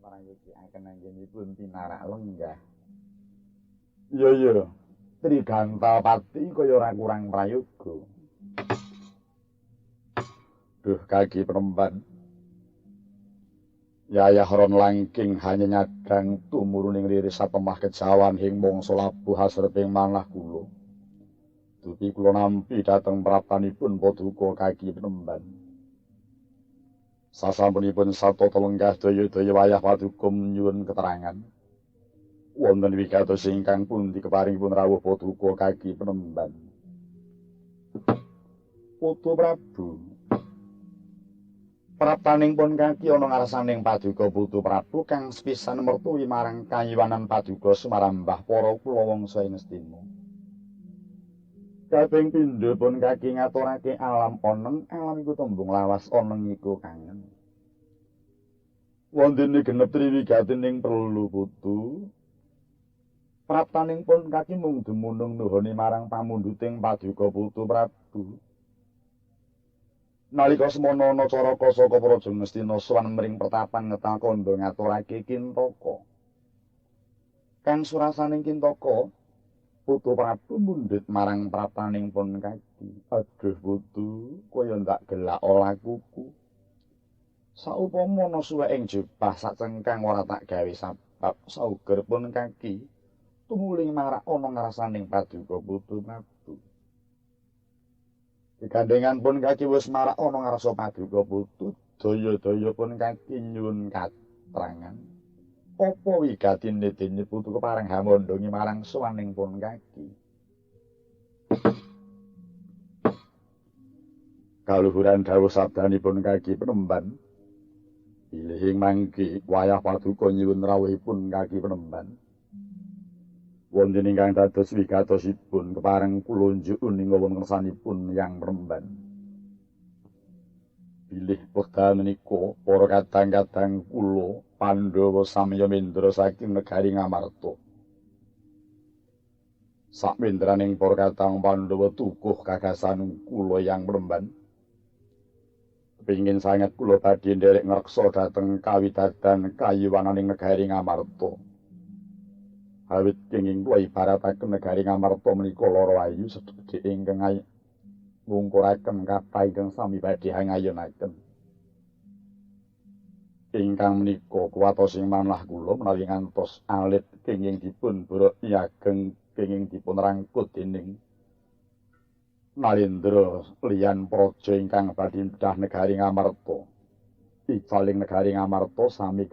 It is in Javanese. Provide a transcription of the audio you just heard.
Prayogi aken anggenipun pinarak lenggah. Iya iya, Trigantalpati kaya ora kurang prayoga. Duh kaki penemban. Yayah ron langking hanya nyadang tumuruning liris satemah kejawan hing mangsa labuh asreping manah kula. Dupi kula nampi dhateng praptanipun paduka kaki penemban. Sasampunipun satata lenggah daya-daya wayah paduka nyuwun keterangan. Wonten wigatos ingkang pundi keparingipun rawuh paduka kaki penemban. Putu Prabu. Praptaning pun kaki ana ngarsaning paduka Putu Prabu kang sepisan mertuwi marang kayiwanan paduka sumarambah para kula wangsa ing Ngastina. Kaping pindho pun kaki ngaturake alam oneng, alam iku tembung lawas, oneng iku kangen. Wondene genep triwigatining perlu putu. Praptaning pun kaki mung dumunung nuhoni marang pamundhuting paduka Putu Prabu. Nalika semana ana caraka saka Praja Ngastina sowan mring pertapan ngetal kandha ngaturake Kintaka. Kang surasaning Kintaka, Putu Prabu mundhut marang praptaning pun kaki. Aduh putu, kaya ndak gelak lakuku. Saupama ana suwek ing jubah sacengkang ora tak gawe sabab sauger pun kaki tumuling marak ana ngarsaning paduka Putu Prabu. Gegandengan pun kaki wis marak ana ngarsa paduka Putu, daya-daya pun kaki nyuwun katrangan. Apa wigatine dene putu kepareng hamandhangi marang sowaning pun kaki? Kaluhuran dawuh sabdanipun kaki penemban. Bilih ing mangke wayah paduka nyuwun rawuhipun kaki penemban. Wonten ingkang dados wigatosipun kepareng kula njuk uninga wonten ngersanipun Yang Penemban. Bilih wekdal menika para kadang-kadang kula Pandhawa samya mendra saking negari Ngamarta. Sakmendraning para kadang Pandhawa tukuh gagasan kula Yang Penemban. Pengin sanget kula badhe nderek ngreksa dhateng kawidadan kayiwananing negari Ngamarta. Awit kenging kula ibarataken negari Ngamarta menika lara ayu sedhek ingkang ngungkuraken kathah ingkang sami badhe ngayunaken. Ingkang menika kuwatosing manah kula menawi ngantos alit kenging dipun borok yageng kenging dipun rangkut dening Nalendra liyan praja ingkang badhe pindah negari Ngamarta. Icaling negari Ngamarta sami